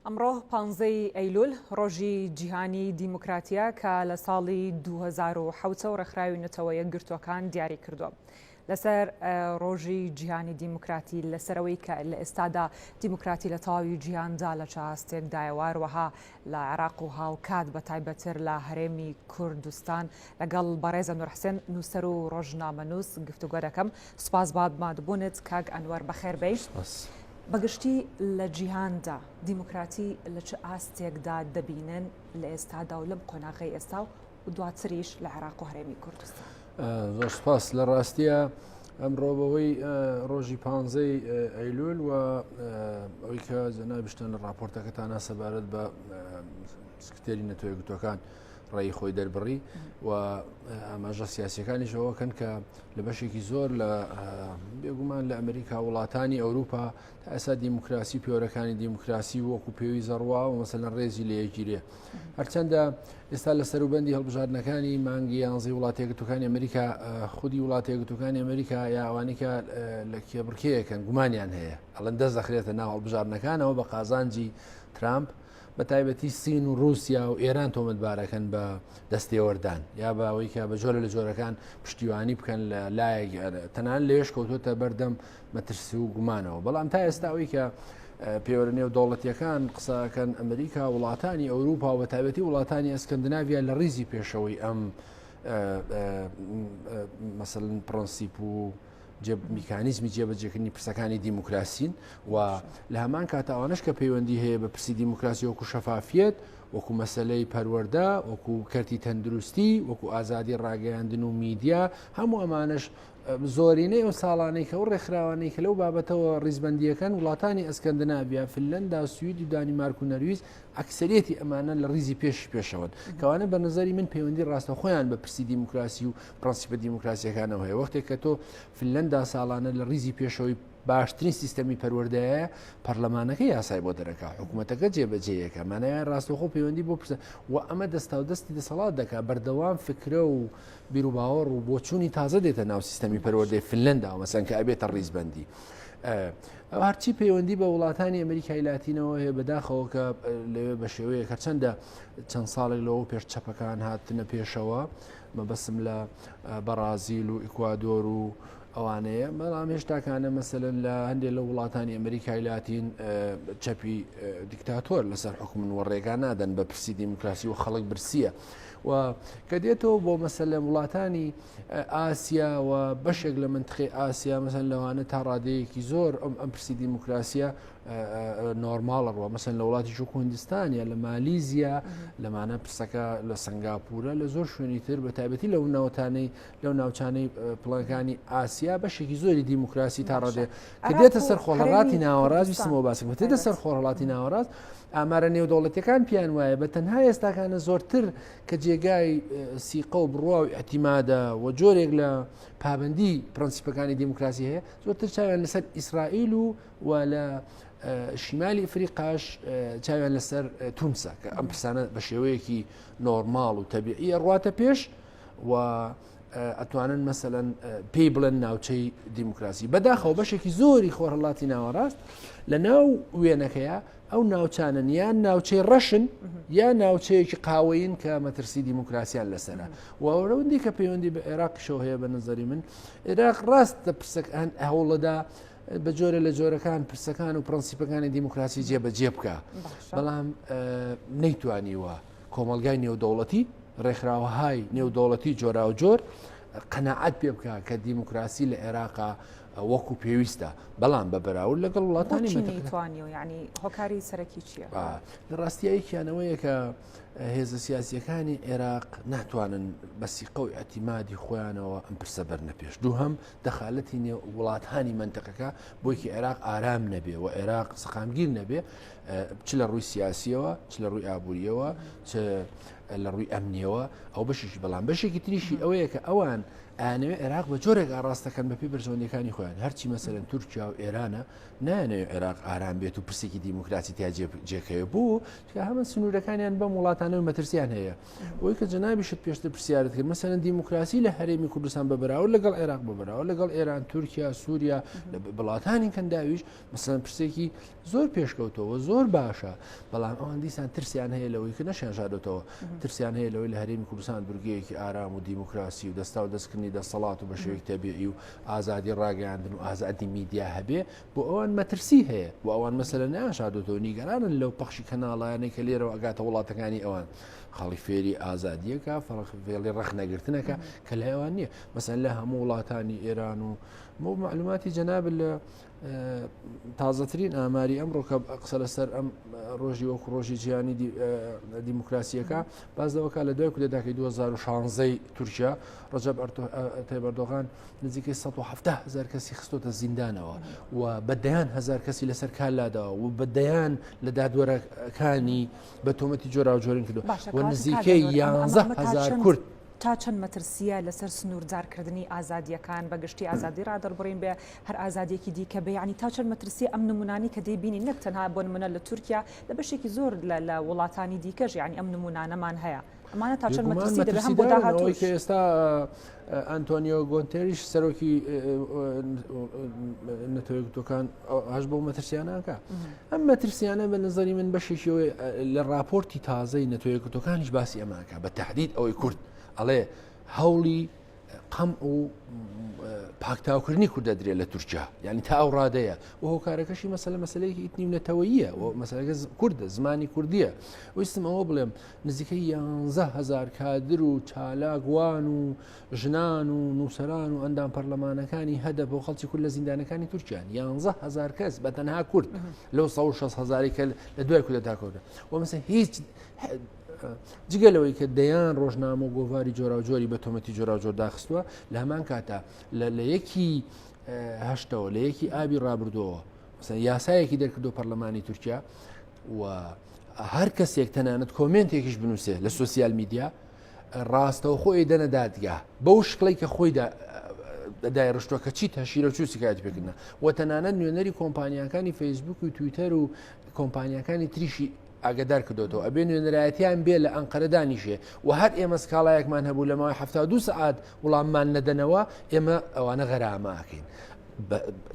ئەمڕۆ پانزەی ئەیلول ڕۆژی جیهانی دیموکراتیە کە لە ساڵی 2007 ەوە ڕێکخراوی نەتەوە یەکگرتووەکان دیاری کردووە. لەسەر ڕۆژی جیهانی دیموکراتی لەسەرەوەی کە لە ئێستادا دیموکراتی لە تەواوی جیهاندا لە چ ئاستێکدایە و هەروەها لە عێراق و هاوکات بە تایبەتر لە هەرێمی کوردستان لەگەڵ بەڕێز ئەنوەر حسێن نووسەر و ڕۆژنامەنووس گفتوگۆ دەکەم. سوپاس بۆ ماندووبوونت کاک ئەنوەر بەخێر بێی. سوپاس. بەگشتی لە جیهاندا دیموکراتی لە چ ئاستێکدا دەبینن لە ئێستادا و لەم قۆناغەی ئێستا و دواتریش لە عێراق و هەرێمی کوردستان؟ زۆر سپاس لە ڕاستیە ئەمڕۆ بەهۆی ڕۆژی پانزەی ئەیلول و ئەوەی کە جەنابیشتان لە ڕاپۆرتەکەتانە سەبارەت بە سکرتێری نەتەوەیەکگرتووەکان ڕێی خۆی دەربڕی و ئاماژە سیاسەکانیش ئەوەکەن کە لە بەشێکی زۆر لە بێگومان لە ئەمریکا وڵاتانی ئەوروپا تا ئێستا دیموکراسی پێوەرەکانی دیموکراسی وەکو پێوی زەڕوا و مەسەلەن ڕێزی لێگیرێ هەرچەندە ئێستا لە سەروبەندی هەڵبژاردنەکانی مانگی یانزەی وڵاتێکگرتوەکانی ئەمریکا خودی وڵاتێکگرتوەکانی ئەمریکا یا ئەوانی کە لە کێبڕکێیەکەن گومانیان هەیە ئەڵەن دەست دەخرێتە ناو هەڵبژاردنەکانەوە بە قازانجی ترامپ بە تایبەتی سین و رووسیا و ئێران تۆمەتبارەکەن بە دەستێوەردان یا بە ئەوەی کە بە جۆرە لە جۆرەکان پشتیوانی بکەن لە لایەک تەنان لەوێش کەوتوتە بەردەم مەترسی و گومانەوە بەڵام تا ئێستا ئەوەی کە پێوەرە نێودەوڵەتیەکان قسەکەن ئەمریکا وڵاتانی ئەوروپا و بەتایبەتی وڵاتانی ئەسکەندناویا لە ڕیزی پێشەوەی ئەم مەسەلەن پرەنسیپ و میکانیزمی جێبەجێکردنی پرسەکانی دیموکراسین و لە هەمان کات ئەوانش کە پەیوەندی هەیە بە پرسی دیموکراسی وەکو شەفافیت وەکو مەسلەی پەروەردە وەکو کەرتی تەندروستی وەکو ئازادی ڕاگەیاندن و میدیا هەموو ئەمانش زۆرینەی ئەو ساڵانەی کە ئەو ڕێکخراوانەی کە لەو بابەتەوە ڕیزبەندییەکەن وڵاتانی ئەسکەندناڤیا، فنلەندا، سوید و دانیمارک و نەرویج ئەکسەریەتی ئەمانە لە ڕیزی پێشی پێشەوەن. کەوانە بە نەزەری من پەیوەندی ڕاستەوخۆیان بە پرسی دیموکراسی و پرەنسیپە دیموکراسیەکانەوە هەیە. وەختێک کە تۆ فنلەندا ساڵانە لە ڕیزی پێشەوەی باشترین سیستەمی پەروەردەیە، پەرلەمانەکە یاسای بۆ دەرەکا، حکوومەتەکە جێبەجێیەکە، مانای ڕاستەوخۆ پەیوەندی بۆ پرسە و ئەمە دەستاودەستی دەسەڵات دەکا، بەردەوام فکرە و بیروباوەڕ و بۆچوونی تازە دێتە ناو سیستەمی پەروەردەی فنلەندا مەسەن کە ئەبێتە ڕیزبەندی. ئەو هەرچی پەیوەندی بە وڵاتانی ئەمریکای لاتینەوە هەیە بەداخەوە کە لەوێ بە شێوەیە کە چەندە چەند ساڵێک لەوە پێش چەپەکان هاتنە پێشەوە مەبەسم لە بەڕازیل و ئیکوادۆر و ئەوانەیە بەڵام هێشتاکانە مەسەلەن لە هەندێک لە وڵاتانی ئەمریکای لاتین چەپی دیکتاتۆر لەسەر حکومن و ڕێگا نادەن بە پرسی دیموکراسی و خەڵک برسیە و کە دێتەوە بۆ مەسەلەن وڵاتانی ئاسیا و بەشێک لە منتقی ئاسیا مەسەن لەوانە تا ڕادەیەکی زۆر ئەم ئەم پرسی دیموکراسیە نۆرماڵە ڕوە مەسەن لە وڵاتی چوک هندستان یا لە مالیزیا لەمانە پرسەکە لە سنگاپورە لە زۆر شوێنی تر بە تایبەتی لەو ناوتانەی لەو ناوچانەی پڵەکانی ئاسیا بەشێکی زۆری دیموکراسی تا ڕادێ کە دێتە سەر خۆڵەڵاتی ناوەڕاست ویستمەوە باسم دێتە سەر خۆڕهەڵاتی ناوەڕاست ئامارە نێودەوڵەتیەکان پێیان وایە بە تەنها ئێستاکانە زۆرتر کە جێگای سیقە و بڕوا و ئیعتیمادە و جۆرێک لە پابندی پرەنسیپەکانی دیموکراسی هەیە زۆرتر چاویان لەسەر ئیسرائیل و و لە شیمالی ئەفریقاش چاویان لەسەر تونسە کە ئەم پرسانە بە شێوەیەکی نۆرماڵ و تەبیعیە ڕواتە پێش و ئەتوانن مەسەلەن پێی بڵێن ناوچەی دیموکراسی بەداخەوە بەشێکی زۆری خۆرهڵاتی ناوەڕاست لە ناو وێنەکەیە ئەو ناوچانن یان ناوچەی ڕەشن یا ناوچەیەکی قاوەین کە مەترسی دیموکراسیان لەسرە و ئەوەندی کە پەیوەندی بە عێراقیشەوە هەیە بە نظری من عێراق ڕاستە پرسەک هەن هەوڵەدا بە جۆرە لە جۆرەکان پرسەکان و پرەنسیپەکانی دیموکراسی جێبەجێ بکە بەڵام نەیتوانیوە کۆمەڵگای نێودەوڵەتی، ڕێکخراوەهای نێودەوڵەتی جۆراوجۆر قەناعەت پێ بکا کە دیموکراسی لە عێراقا وەکو پێویستە، بەڵام بە بەراورد لەگەڵ وڵاتانی بۆچی مەنتەقەکە. نەیتوانیوە؟ یانی هۆکاری سەرەکی چییە؟ لە ڕاستیا یەکیان ئەوەیە کە هێزە سیاسییەکانی عێراق ناتوانن بە سیقە و ئیعتیمادی خۆیانەوە ئەم پرسە بەرنە پێش. دووهەم دەخالەتی نێو وڵاتانی مەنتەقەکە بۆیکی عێراق ئارام نەبێ و عێراق سەقامگیر نەبێ چ لە ڕووی سیاسیەوە چ لە ڕووی ئابووریەوە چ لە ڕووی ئەمنیەوە ئەو بەشێکی بەڵام بەشێکی تریشی ئەوەیە کە ئەوان ئەیانەوێ عێراق بە جۆرێک ئاڕاستەکەن بەپێی بەرژەوەندیەکانی خۆیان هەرچی مەسەلەن تورکیا و ئێرانە نایانەوێ عێراق ئارام بێت و پرسێکی دیموکراسی تیا جێکەوێ بۆ چکە هەمە سنوورەکانیان بەم وڵاتانە و مەترسیان هەیە بۆی کە جەنابیشت پێشتر پرسیارت کرد مەسەلەن دیموکراسی لە هەرێمی کوردستان بە بەراورد لەگەڵ عێراق بە بەراورد لەگەڵ ئێران تورکیا سووریا لە وڵاتانی کەنداویش مەسەلەن پرسێکی زۆر پێشکەوتەوە زۆر باشە بەڵام ئەوان دیسان ترسیان هەیە لەوەی کە نەشیان شاردۆتەوە ترسیان هەیە لەوەی لە هەرێمی کوردستان برگەیەکی ئارام و دیموکراسی و دەستا و دەستکردنی دەسەڵات و بە شێوەیەکی تەبیعی و ئازادی ڕاگەیاندن و ئازادی میدیا هەبێ بۆ ئەوان مەترسی هەیە و ئەوان مەسەلە نیان شاردۆتەوە نیگەرانن لەو پەخشی کەناڵانەی کە لێرەوە ئەگاتە وڵاتەکانی ئەوان خەڵی فێری ئازادیەکە فەرق فێڵی ڕەخنەگرتنەکە کە لای ئەوان نییە مەسەن لە هەموو وڵاتانی ئێران و بۆ معلوماتی جەناب لە تازەترین ئاماری ئەمڕۆ کە قسە لەسەر ئەم ڕۆژی وەکو ڕۆژی جیهانی دیموکراسیەکە باز لەوەکە لە دوای کودەتاکەی 2016 تورکیا ڕەجەب تەیب ئەردۆغان نزیکەی 170 هزار کەسی خستۆتە زیندانەوە و بە دەیان هزار کەسی لەسەر کار لاداوە و بە دەیان لە دادوەرەکانی بە تۆمەتی جۆراوجۆرین کردو و نزیکەی 11 هزار کورد تا چەند مەترسییە لەسەر سنووردارکردنی ئازادییەکان بە گشتی ئازادی ڕادەربڕین بێ هەر ئازادییەکی دیکە بێ یانی تا چەند مەترسییە ئەم نموونانەی کە دەیبینین نەک تەنها بۆ نموونە لە تورکیا لە بەشێکی زۆر لە وڵاتانی دیکەش یانی ئەم نموونانەمان هەیە ئەمانە تا چەند مەترسی دەبێ هەم بۆ داهاتووش کە ئێستا ئەنتۆنیۆ گۆنتێریش سەرۆکی نەتەوەیەکگرتووەکان هەش بۆ مەترسیانەکە ئەم مەترسیانە بە نظری من بەشێکی لە راپۆرتی تازەی نەتەوەیەکگرتووەکانیش باسی ئەماکە بە تهدید ئەوەی کورد ئەڵێ هەوڵی قەم و پاکتاوکردنی کورد دەدرێت لە تورکیا یعنی تا ئەو ڕادەیە و هۆکارەکەشی مەسەلە مەسلەیەکی ئیتنی و نەتەوەیە و مەسەلەکە کوردە زمانی کوردیە ویستم ئەوە بڵێم نزیکەی 11هزار کادر و چالاکوان و ژنان و نووسەران و ئەندام پەرلەمانەکانی هەدەپە و خەڵکی کورد لە زیندانەکانی تورکیان 11 هزار کەس بە تەنها کورد لەو 160 هزاری کە لە دوای کودەتا کەوتن و مەسە هیچ جگە لەوەی کە دەیان ڕۆژنامە و گۆڤاری جۆراوجۆری بە تۆمەتی جۆراوجۆر داخستووە لە هەمان کاتا لە یەکی هەشتەوە لە یەکی ئابی ڕابردووەوە یاسایەکی دەرکردو پەرلەمانی تورکیا و هەر کەسێک تەنانەت کۆمنتێکیش بنووسێ لە سوسیال میدیا ڕاستەوخۆ ئەیدەنە دادگا بەو شکڵی کە خۆی دایڕشتووە کە چی تەشیرە چوو سکایەت پێکردنە و تەنانەت نوێنەری کۆمپانیاکانی فەیسبوک و تویتەر و کۆمپانیاکانی تریشی ئاگدار کردوەوە ئەبێ نوێنەرایەتیان بێ لە ئەنقەرە دانیشێ و هەر ئێمە سکاڵایەکمان هەبوو لە ماوەی 72 سەعات وڵاممان نەدەنەوە ئێمە ئەوانە غەرامەکەین.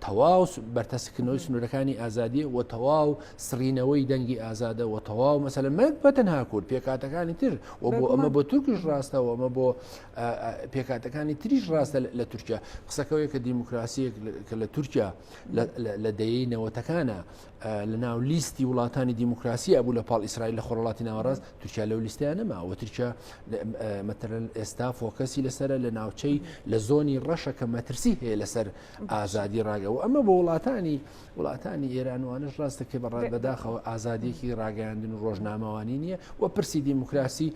تەواو بەرتەسکردنەوەی سنوورەکانی ئازادیە و تەواو سڕینەوەی دەنگی ئازادە و تەواو مەسەلە مەک بە تەنها کورد پێکاتەکانی تر و بۆ ئەمە بۆ تورکش ڕاستە و ئەمە بۆ پێکاتەکانی تریش ڕاستە لە تورکیا قسەکەوەیە کە دیموکراسیەک کە لە تورکیا لە دەیەی نەوەتەکانە لە ناو لیستی وڵاتانی دیموکراسی ئەبوو لە پاڵ ئیسرائیل لە خۆرهەڵاتی ناوەڕاست تورکیا لەو لیستەیان نەماوە تورکیا مەتەلەن ئێستا focus ی لەسەرە لە ناوچەی لە زۆنی ڕەشە کە مەترسی هەیە لەسەر ئازادی ڕاگەوە ئەمە بۆ وڵاتانی وڵاتانی ئێران وانش ڕاستە کە بەڕات بەداخەوە ئازادیەکی ڕاگەیاندن و ڕۆژنامەوانی نییە و پرسی دیموکراسی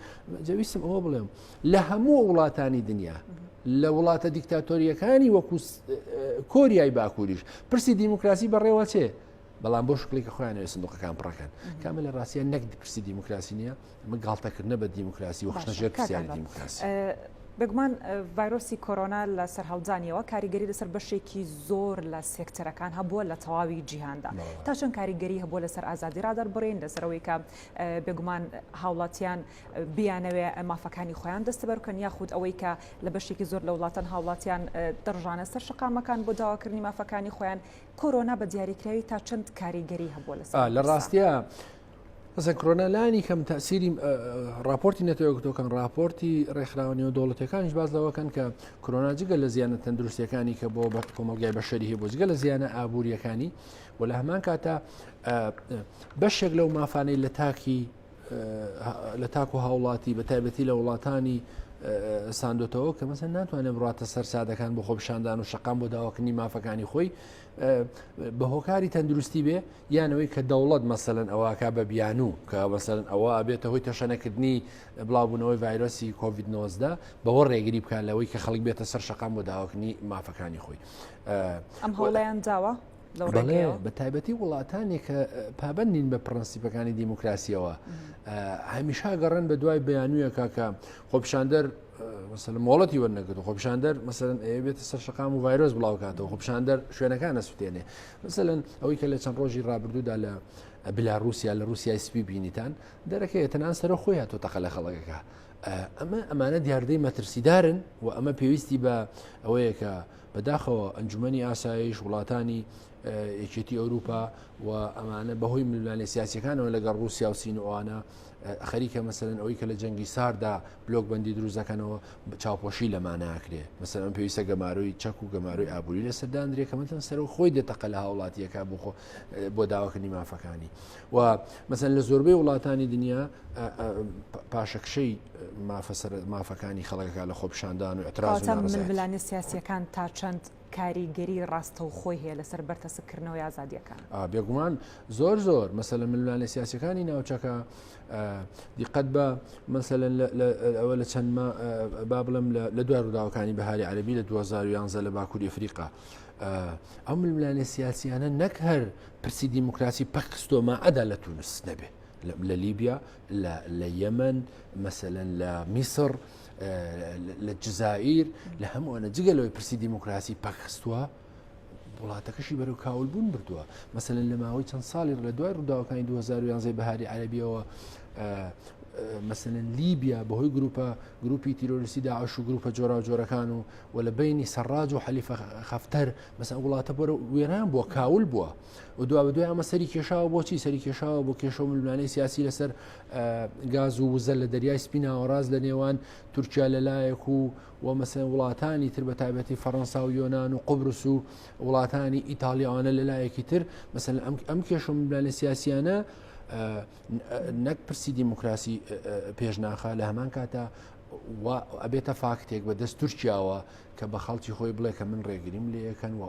جەویستم ئەوە بڵێم لە هەموو وڵاتانی دنیا لە وڵاتە دیکتاتۆریەکانی وەکو کۆریای باکووریش پرسی دیموکراسی بەڕێوەچێ بەڵام بۆ شکلی کە خۆیان سندوقەکان پڕەکەن کامە لە ڕاستیان نەک پرسی دیموکراسی نییە ئەمە گاڵتەکردنە بە دیموکراسی و خستنە ژێر پرسیاری دیموکراسی. بێگومان ڤایرۆسی کۆرۆنا لە سەرهەڵدانیەوە کاریگەری لەسەر بەشێکی زۆر لە سێکتەرەکان هەبووە لە تەواوی جیهاندا تا چەند کاریگەری هەبووە لەسەر ئازادی ڕادەربڕین لەسەرەوەی کە بێگومان هاوڵاتیان بیانەوێ مافەکانی خۆیان دەستەبەر بکەن یاخود ئەوەی کە لە بەشێکی زۆر لە وڵاتان هاوڵاتیان دەڕژانە سەر شەقامەکان بۆ داواکردنی مافەکانی خۆیان کۆرۆنا بە دیاریکراوی تا چەند کاریگەری هەبووە لەسەر لە ڕاستە مەسەن کرۆنا لانی کەم تەسیری راپۆرتی نەتەوەگرتوەکان راپۆرتی ڕێکخراوە نێودەوڵەتەکانیش باز لەوەکەن کە کرۆنا جگە لە زیانە تەندروستیەکانی کە بۆ بە کۆمەلگای بەشەری هەیە بۆ جگە لە زیانە ئابوووریەکانی و لە هەمان کاتا بەشێک لەو مافانەی لە تاکی لە تاک و هاوڵاتی بە تایبەتی لە وڵاتانی ساندۆتەوە کە مەسەن ناتوانێت بڕاتە سەر سادەکان بۆ خۆپیشاندان و شقام بۆ داواکردنی مافەکانی خۆی بە هۆکاری تەندروستی بێ یانەوەی کە دەوڵەت مەسەلەن ئەوەکە بە بیانوو کە مەسەلەن ئەوە ئەبێتە هۆی تەشەنەکردنی بڵاوبوونەوەی ڤایرۆسی کۆڤید 19 بەوە ڕێگری بکات لەوەی کە خەڵک بێتە سەر شەقام بۆ داواکردنی مافەکانی خۆی. ئەم هەوڵیان داوە؟ بەڵێ بە تایبەتی وڵاتانێک کە پابند نین بە پرەنسیپەکانی دیموکراسیەوە هەمیشە گەڕێن بە دوای بیانوویەکە کە خۆپیشاندەر. مەسەلەن مۆڵەتی وەرنەگرتو خۆپیشاندەر مەسەلەن ئەیە بێتە سەر شەقام و ڤایرۆس بڵاوکاتەوە خۆپیشاندەر شوێنەکان ئەسوتێنێ مەسەلەن ئەوەی کە لە چەند ڕۆژی ڕابردوودا لە بلاروسیا لە رووسای سپی بینیتان دەرەکەیە تەنان سەرۆ خۆی هاتۆ تەقە لە خەڵەکەکە ئەمە ئەمانە دیاردەی مەترسیدارن و ئەمە پێویستی بە ئەوەیە کە بەداخەوە ئەنجومەنی ئاسایش وڵاتانی یەکێتی ئەوروپا و ئەمانە بەهۆی ململانێ سیاسەکانەوە لەگەڵ رووسیا و سین و ئەوانە خەریکە مەسەلەن ئەوەی کە لە جەنگی ساردا بلۆک بەندی دروست دەکەنەوە چاوپۆشی لەمانە ئەکرێ مەسەلەن ئەم پێویستە گەمارۆی چەک و گەمارۆی ئابووری لەسەر دانرێ کە مەتەن سەرۆک خۆی دێتەقە لە هاوڵاتیەکە بۆ خۆ بۆ داواکردنی مافەکانی و مەسەن لە زۆربەی وڵاتانی دنیا پاشەکشەی مافە سەر مافەکانی خەڵەکە لە خۆپیشاندان و اعتراض و ململانێ سیاسیەکان تا چەند کاریگەری ڕاستەوخۆی هەیە لەسەر بەرتەسککردنەوەی ئازادییەکان؟ بێگومان زۆر زۆر مەسەلەن ململانێ سیاسیەکانی ناوچەکە دیقەت بە مەسەلەن ئەوە لە چەند با بڵێم لە دوای ڕووداوەکانی بەهاری عەربی لە 2011 لە باکووری ئەفریقا ئەو ململانێ سیاسیانە نەک هەر پرسی دیموکراسی پەکخستۆ ماعەدا لە تونس نەبێ لە لیبیا لە یەمەن مەسەلەن لە میسر لە جزائیر لە هەمووانە جگە لەوەی پرسی دیموکراسی پەکخستووە وڵاتەکەشی بەرەو کاولبوون بردووە مەسەلەن لە ماوەی چەند ساڵی لە دوای ڕووداوەکانی 2011 بەهاری عەربیەوە مەسەلەن لیبیا بەهۆی گروپە گروپی تیرۆریستی داعش و گروپە جۆراوجۆرەکان و و لە بینی سەڕاج و حەلیفە خەفتەر مەسەن وڵاتە بەرە وێران بووە کاول بووە و دوا بەدوای ئەمە سەری کێشاوە بۆچی سەری کێشاوە بۆ کێشە و ململانێی سیاسی لەسەر گاز و وزە لە دەریای سپی ناوەڕاست لە نێوان تورکیا لە لایەک و و مەسەن وڵاتانی تر بە تایبەتی فەڕەنسا و یۆناان و قوبرس و وڵاتانی ئیتالیاوانە لە لایەکی تر مەسەن ئەم ئەم کێشە و ململانێ سیاسیانە نەک پرسی دیموکراسی پێشناخە لە هەمان کاتا ئەبێتە فاکتێک بە دەست تورکیاوە کە بە خەڵکی خۆی بڵێ کە من ڕێگریم لێ ئەکەن و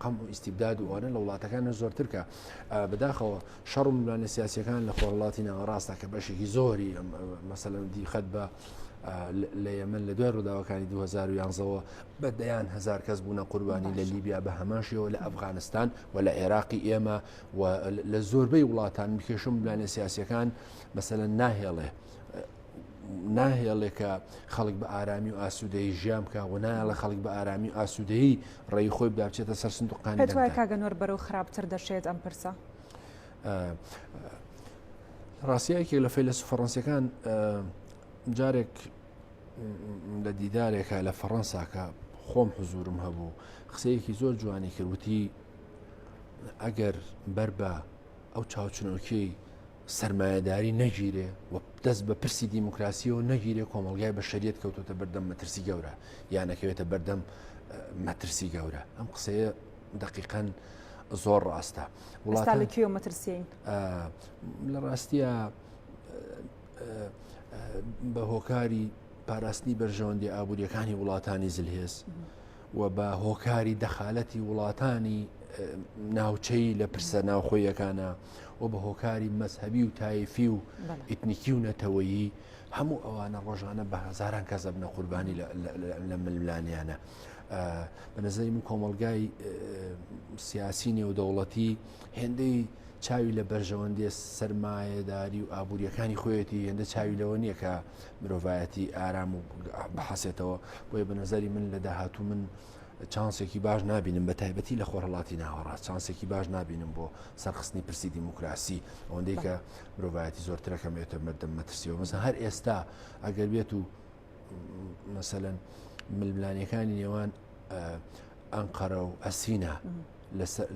قەم و ئیستیبداد و ئەوانە لە وڵاتەکان زۆرتر کە بەداخەوە شەڕ و ململانێ سیاسیەکان لە خۆرهەڵاتی ناوەڕاستە کە بەشێکی زۆری مەسەلەن دیقەت بە لە یەمەن لە دوای ڕووداوەکانی 2011ەوە بە دەیان هزار کەس بوونە قوربانی لە لیبیا بە هەمان شێوە لە ئەفغانستان و لە عێراقی ئێمە و لە زۆربەی وڵاتان کێشە ململانێ سیاسیەکان مەسەلەن ناهێڵێ ناهێڵێ کە خەڵک بە ئارامی و ئاسوودەیی ژیان بکە و نایەڵێ خەڵک بە ئارامی و ئاسوودەیی ڕێی خۆی بدا بچێتە سەر سندوقانی پێت وایە کاک ئەنوەر بەرەو خراپتر دەشێت ئەم پرسە؟ ڕاستیە یەکێک لە فەیلەسوفە فەڕەنسیەکان جارێک لە دیدارێکە لە فەڕەنسا کە خۆم حزورم هەبوو قسەیەکی زۆر جوانی کرد وتی ئەگەر بەر بە ئەو چاوچنۆکیی سەرمایەداری نەگیرێ و دەست بە پرسی دیموکراسیەوە نەگیرێ کۆمەڵگای بەشەریەت کەوتۆتە بەردەم مەترسی گەورە یان ئەکەوێتە بەردەم مەترسی گەورە ئەم قسەیە دقیقەن زۆر ڕاستە وڵاتە لە کوێ مەترسیین لە ڕاستیە بە هۆکاری پاراستنی بەرژەوەندی ئابوووریەکانی وڵاتانی زلهێز و بە هۆکاری دەخالەتی وڵاتانی ناوچەیی لە پرسە ناوخۆیەکانە و بە هۆکاری مەزهەبی و تایفی و ئیتنیکی و نەتەوەیی هەموو ئەوانە ڕۆژانە بە هەزاران کەس ئەبنە قوربانی لە ململانیانە. بە نظری من کۆمەلگای سیاسی نێودەوڵەتی هێندەی چاوی لە بەرژەوەندیە سەرمایەداری و ئابوووریەکانی خۆیەتی هێندە چاوی لەوە نییە کە مرۆڤایەتی ئارام و بحەسێتەوە بۆیە بە نظری من لە داهاتوو من چانسێکی باش نابینم بە تایبەتی لە خۆرهەڵاتی ناوەڕاست چانسێکی باش نابینم بۆ سەرخستنی پرسی دیموکراسی ئەوەندەی کە مرۆڤایەتی زۆرترەکەمێتە مردم مەترسیەوە مەسەن هەر ئێستا ئەگەر بێت و مەسەلەن ململانێکانی نێوان ئەنقەرە و ئەسینا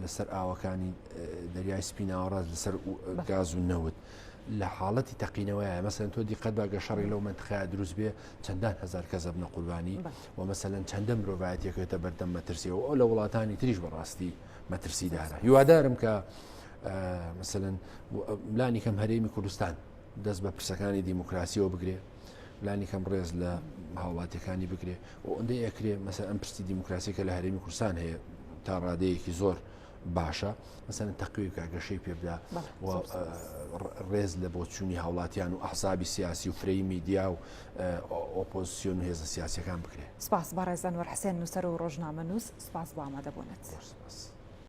لەسەر ئاوەکانی دەریای سپی ناوەڕاست لەسەر گاز و نەوت لە حاڵەتی تەقینەوەیە مەسەن تۆ دیقەت باگە شەڕی لەو منتخەیە دروست بێ چەندان هزار کەس بنە قوربانی و مەسەلەن چەندە مرۆڤایەتیەکەوێتە بەردەم مەترسیەوە ئەو لە وڵاتانی تریش بەڕاستی مەترسیدارە هیوادارم کە مەسەلەن لانی کەم هەرێمی کوردستان دەست بە پرسەکانی دیموکراسیەوە بگرێ لانی کەم ڕێز لە هاوڵاتیەکانی بگرێ و ئەوەندەی ئەکرێ مەسەر ئەم پرسی دیموکراسی کە لە هەرێمی کوردستان هەیە تا ڕادەیەکی زۆر باشە مەسەن تەقوی بکە گەشەی پێ بدا و ڕێز لە بۆچوونی هاوڵاتیان و ئەحزابی سیاسی و فرەی میدیا و ئۆپۆزیسیۆن و هێزە سیاسەکان بکرێ سپاس بەڕێز ئەنوەر حسێن نووسەر و ڕۆژنامەنووس سپاس بۆ ئامادەبوونت. سپاس.